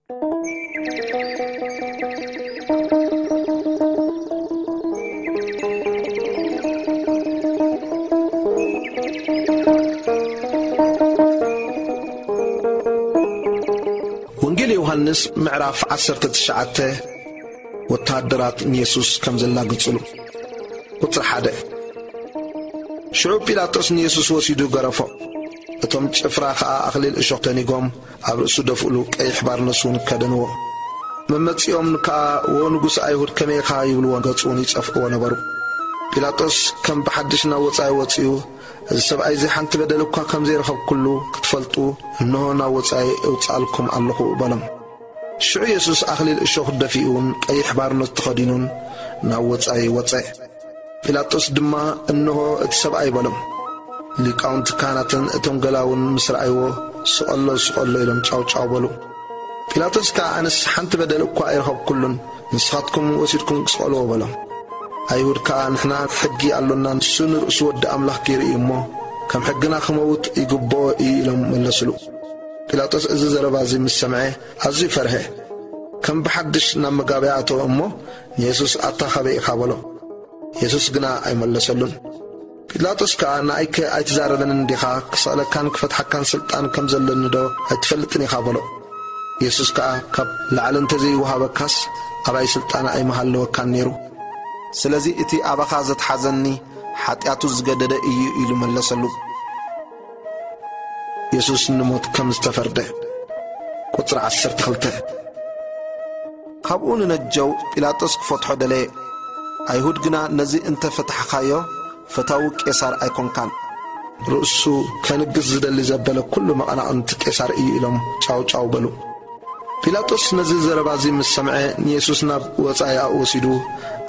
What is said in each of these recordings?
ወንጌል ዮሃንስ ምዕራፍ ዓሰርተ ትሽዓተ። ወተሃደራት ንየሱስ ከም ዘላግጽሉ። ቁጽሪ ሓደ። ሽዑ ጲላጦስ ንየሱስ ወሲዱ ገረፎ። እቶም ጭፍራ ኸኣ ኣኽሊል እሾኽ ተኒጎም ኣብ ርእሱ ደፍእሉ፣ ቀይሕ ባርነስ እውን ከደንዎ። መመጺኦም ከኣ፣ "ወ ንጉስ ኣይሁድ ከመይ ኢኻ?" ይብልዎ፣ ገጹ እውን ይጸፍእዎ ነበሩ። ጲላጦስ ከም ብሓድሽ ናብ ወጻኢ ወጺኡ፣ "እዚ ሰብኣይ እዚ ሓንቲ በደል እኳ ከም ዘይረኸብኩሉ ክትፈልጡ፣ እንሆ ናብ ወጻኢ እውጽኣልኩም ኣለኹ" በሎም። ሽዑ የሱስ ኣኽሊል እሾኽ ደፊኡን ቀይሕ ባርነት ተኸዲኑን ናብ ወጻኢ ወጸ። ጲላጦስ ድማ፣ "እንሆ እቲ ሰብኣይ" በሎም። ሊቃውንቲ ካህናትን እቶም ገላውን ምስ ረኣይዎ፣ "ስቐሎ፣ ስቐሎ" ኢሎም ጫው ጫው በሉ። ጲላጦስ ከኣ፣ "ኣነስ ሓንቲ በደል እኳ ኣይረኸብኩሉን፣ ንስኻትኩም ወሲድኩም ስቐልዎ" በሎም። ኣይሁድ ከኣ፣ "ንሕና ሕጊ ኣሎና፣ ንሱ ንርእሱ ወዲ ኣምላኽ ገይሩ እዩ እሞ፣ ከም ሕግና ክመውት ይግብኦ እዩ" ኢሎም መለስሉ። ጲላጦስ እዚ ዘረባ እዚ ምስ ሰምዐ፣ ኣዝዩ ፈርሀ። ከም ብሓድሽ ናብ መጋበያ ኣተወ እሞ፣ ንየሱስ፣ "ኣታ ኻበይ ኢኻ?" በሎ። የሱስ ግና ኣይመለሰሉን። ጲላጦስ ከኣ፣ "ንኣይከ ኣይትዛረበንን ዲኻ? ክሰቕለካን ክፈትሓካን ስልጣን ከም ዘለኒ ዶ ኣይትፈልጥን ኢኻ?" በሎ። የሱስ ከኣ፣ "ካብ ላዕሊ እንተዘይወሃበካስ፣ ኣባይ ስልጣን ኣይምሃለወካን ነይሩ። ስለዚ እቲ ኣባኻ ዘትሓዘኒ፣ ሓጢኣቱ ዝገደደ እዩ" ኢሉ መለሰሉ። የሱስ ንሞት ከም ዝተፈርደ። ቁጽሪ ዓሰርተ ክልተ። ካብኡ ንነጀው ጲላጦስ ክፈትሖ ደለየ። ኣይሁድ ግና፣ "ነዚ እንተ ፈታሕኻዮ፣ ፈታዊ ቄሳር ኣይኮንካን። ርእሱ ከንግስ ዝደሊ ዘበለ ኩሉ መቐናቕንቲ ቄሳር እዩ" ኢሎም ጫው ጫው በሉ። ጲላጦስ ነዚ ዘረባ እዚ ምስ ሰምዐ፣ ንየሱስ ናብ ወጻኢ ኣኡ ወሲዱ፣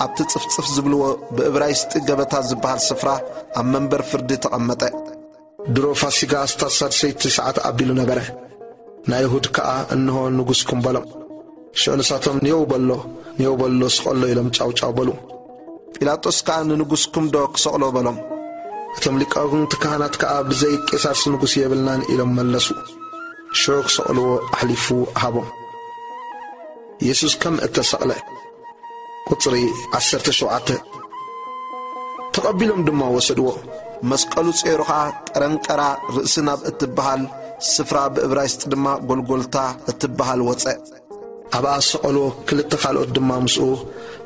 ኣብቲ ጽፍጽፍ ዝብልዎ ብእብራይስጢ ገበታ ዝበሃል ስፍራ ኣብ መንበር ፍርዲ ተቐመጠ። ድሮ ፋሲጋ ኣስታት ሳድሰይቲ ሰዓት ኣቢሉ ነበረ። ንኣይሁድ ከኣ፣ "እንሆ ንጉስኩም" በሎም። ሽዑ ንሳቶም፣ "ንየው በሎ፣ ንየው በሎ፣ ስቐሎ" ኢሎም ጫው ጫው በሉ። ጲላጦስ ከኣ፣ "ንንጉስኩም ዶ ክሰቕሎ?" በሎም። እቶም ሊቃውንቲ ካህናት ከኣ፣ "ብዘይ ቄሳርስ ንጉስ የብልናን" ኢሎም መለሱ። ሽዑ ክሰቕልዎ ኣሕሊፉ ሃቦም። የሱስ ከም እተሰቕለ። ቁጽሪ ዓሰርተ ሸውዓተ። ተቐቢሎም ድማ ወሰድዎ። መስቀሉ ጸይሩ ኸኣ ቀረንቀራ ርእሲ ናብ እትበሃል ስፍራ፣ ብእብራይስጢ ድማ ጎልጎልታ እትበሃል፣ ወጸ። ኣብኣ ሰቐልዎ፣ ክልተ ካልኦት ድማ ምስኡ፣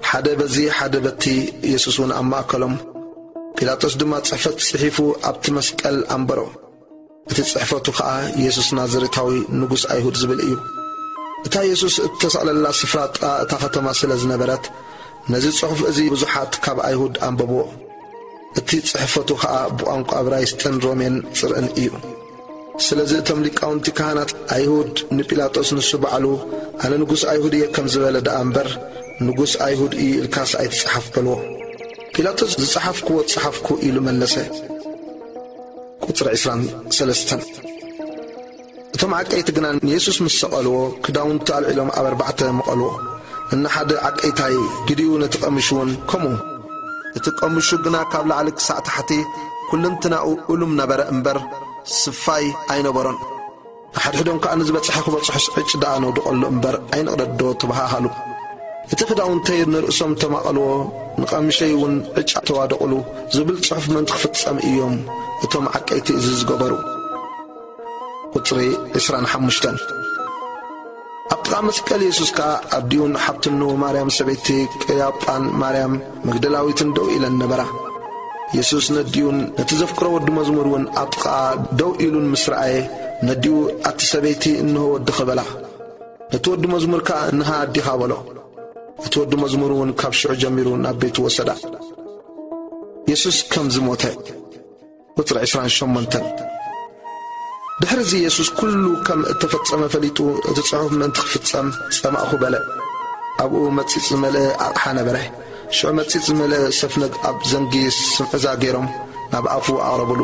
ሓደ በዚ ሓደ በቲ፣ የሱስ እውን ኣብ ማእከሎም። ጲላጦስ ድማ ጽሕፈት ጽሒፉ ኣብቲ መስቀል ኣንበሮ። እቲ ጽሕፈቱ ኸኣ፣ "የሱስ ናዝሬታዊ ንጉስ ኣይሁድ" ዝብል እዩ። እታ የሱስ እተሰቕለላ ስፍራ ጥቓ እታ ኸተማ ስለ ዝነበረት፣ ነዚ ጽሑፍ እዚ ብዙሓት ካብ ኣይሁድ ኣንበብዎ። እቲ ጽሕፈቱ ኸኣ ብቋንቋ እብራይስጥን ሮሜን ጽርዕን እዩ። ስለዚ እቶም ሊቃውንቲ ካህናት ኣይሁድ ንጲላጦስ፣ "ንሱ ባዕሉ፣ 'ኣነ ንጉስ ኣይሁድ እየ' ከም ዝበለ ደኣ እምበር፣ 'ንጉስ ኣይሁድ እዩ' ኢልካስ ኣይትጽሓፍ" በልዎ። ፒላጦስ፣ "ዝጸሓፍክዎ ጸሓፍኩ" ኢሉ መለሰ። ቁጽሪ ዕስራን ሰለስተን። እቶም ዓቀይቲ ግና ንየሱስ ምስ ሰቐልዎ፣ ክዳውንቱ ኣልዒሎም ኣብ ኣርባዕተ መቐልዎ። ነንሓደ ዓቀይታይ፣ ገሊኡ ነቲ ቀምሽ እውን ከምኡ። እቲ ቀምሹ ግና ካብ ላዕሊ ክሳዕ ታሕቲ ኩልንትናኡ እሉም ነበረ እምበር፣ ስፋይ ኣይነበሮን። ንሓድሕዶም ከኣ፣ "ንዝበጽሐ ክበጽሖስ ዕጭ ደኣ ነውድቐሉ እምበር ኣይንቕደዶ" ተባሃሃሉ። "እቲ ክዳውንተይ ንርእሶም ተማቐልዎ፣ ንቐምሸይ እውን ዕጭ ተዋደቑሉ" ዝብል ጽሑፍ ምእንቲ ክፍጸም እዮም እቶም ዓቀይቲ እዚ ዝገበሩ። ቁጽሪ ዕስራን ሓሙሽተን። ኣብ ጥቓ መስቀል የሱስ ከኣ ኣዲኡን ሓብትኑ ማርያም ሰበይቲ ቀያጳን ማርያም መግደላዊትን ደው ኢለን ነበራ። የሱስ ነዲኡን ነቲ ዘፍቅሮ ወዲ መዝሙር እውን ኣብ ጥቓኣ ደው ኢሉን ምስ ረኣየ፣ ነዲኡ፣ "ኣቲ ሰበይቲ፣ እንሆ ወድኺ" በላ። ነቲ ወዲ መዝሙር ከኣ፣ "እንሃ ኣዲኻ" በሎ። እቲ ወዲ መዝሙር እውን ካብ ሽዑ ጀሚሩ ናብ ቤቱ ወሰዳ። የሱስ ከም ዝሞተ። ቁጽሪ ዕስራን ሸሞንተን። ድሕሪ እዚ የሱስ ኩሉ ከም እተፈጸመ ፈሊጡ፣ እቲ ጽሑፍ ምእንቲ ክፍጸም፣ "ጸማእኹ" በለ። ኣብኡ መጺጽ ዝመልአ ኣቕሓ ነበረ። ሽዑ መጺጽ ዝመልአ ሰፍነግ ኣብ ዘንጊ ስምዕዛ ገይሮም ናብ ኣፉ ኣቕረብሉ።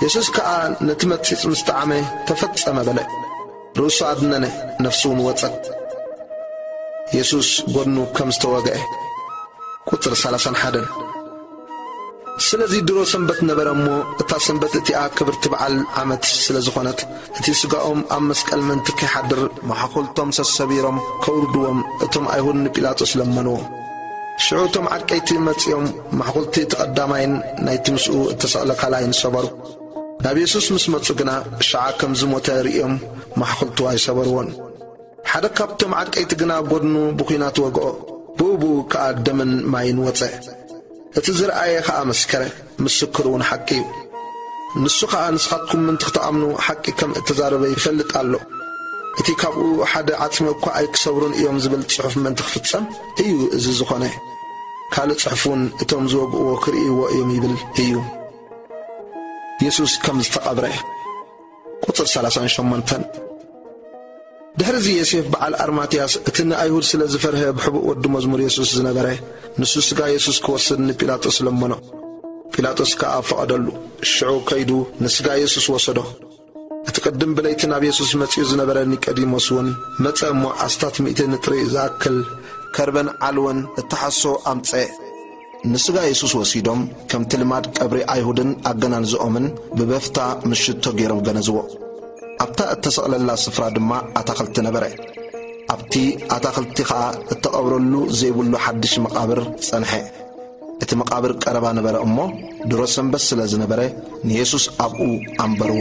የሱስ ከኣ ነቲ መጺጽ ምስ ጠዓመ፣ "ተፈጸመ" በለ። ርእሱ ኣድነነ፣ ነፍሱ እውን ወጸት። የሱስ ጐድኑ ከም ዝተወግአ። ቁጽሪ ሰላሳን ሓደን። ስለዚ ድሮ ሰንበት ነበረ እሞ፣ እታ ሰንበት እቲኣ ክብርቲ በዓል ዓመት ስለ ዝኾነት፣ እቲ ስጋኦም ኣብ መስቀል ምእንቲ ከይሓድር፣ መሓኹልቶም ሰሰቢሮም ከውርድዎም፣ እቶም ኣይሁድ ንጲላጦስ ለመንዎ። ሽዑ እቶም ዓቀይቲ መጺኦም፣ መሓኹልቲ እቲ ቀዳማይን ናይቲ ምስኡ እተሰቕለ ካልኣይን ሰበሩ። ናብ የሱስ ምስ መጹ ግና፣ ሽዓ ከም ዝሞተ ርእዮም፣ መሓኹልቱ ኣይሰበርዎን። ሓደ ካብቶም ዓቀይቲ ግና ጐድኑ ብኲናት ወግኦ፣ ብኡ ብኡ ከኣ ደምን ማይን ወጸ። እቲ ዝረኣየ ኸኣ መስከረ፣ ምስክር እውን ሓቂ እዩ። ንሱ ኸኣ፣ ንስኻትኩም ምእንቲ ክትኣምኑ ሓቂ ከም እተዛረበ ይፈልጥ ኣሎ። እቲ ካብኡ ሓደ ዓጽሚ እኳ ኣይክሰብሩን እዮም ዝብል ጽሑፍ ምእንቲ ክፍጸም እዩ እዚ ዝኾነ። ካልእ ጽሑፍ እውን፣ እቶም ዝወግእዎ ክርእይዎ እዮም ይብል እዩ። የሱስ ከም ዝተቐብረ። ቁጽር ሰላሳን ሸሞንተን። ድሕርዚ ዮሴፍ በዓል ኣርማትያስ፣ እቲ ንኣይሁድ ስለ ዝፈርሀ ብሕቡእ ወዲ መዝሙር የሱስ ዝነበረ፣ ንሱ ስጋ የሱስ ክወስድ ንጲላጦስ ለመኖ። ጲላጦስ ከኣ ፈቐደሉ። ሽዑ ከይዱ ንስጋ የሱስ ወሰዶ። እቲ ቅድም ብለይቲ ናብ የሱስ መጺኡ ዝነበረ ኒቆዲሞስ እውን መጸ እሞ፣ ኣስታት ሚእቲ ንጥሪ ዝኣክል ከርበን ዓልወን እተሓሶ ኣምጸ። ንስጋ የሱስ ወሲዶም፣ ከምቲ ልማድ ቀብሪ ኣይሁድን ኣገናንዝኦምን ብበፍታ ምስ ሽቶ ገይሮም ገነዝዎ። ኣብታ እተሰቕለላ ስፍራ ድማ ኣታኽልቲ ነበረ። ኣብቲ ኣታኽልቲ ኸኣ እተቐብረሉ ዘይብሉ ሓድሽ መቓብር ጸንሐ። እቲ መቓብር ቀረባ ነበረ እሞ፣ ድሮ ሰንበት ስለ ዝነበረ፣ ንየሱስ ኣብኡ ኣንበርዎ።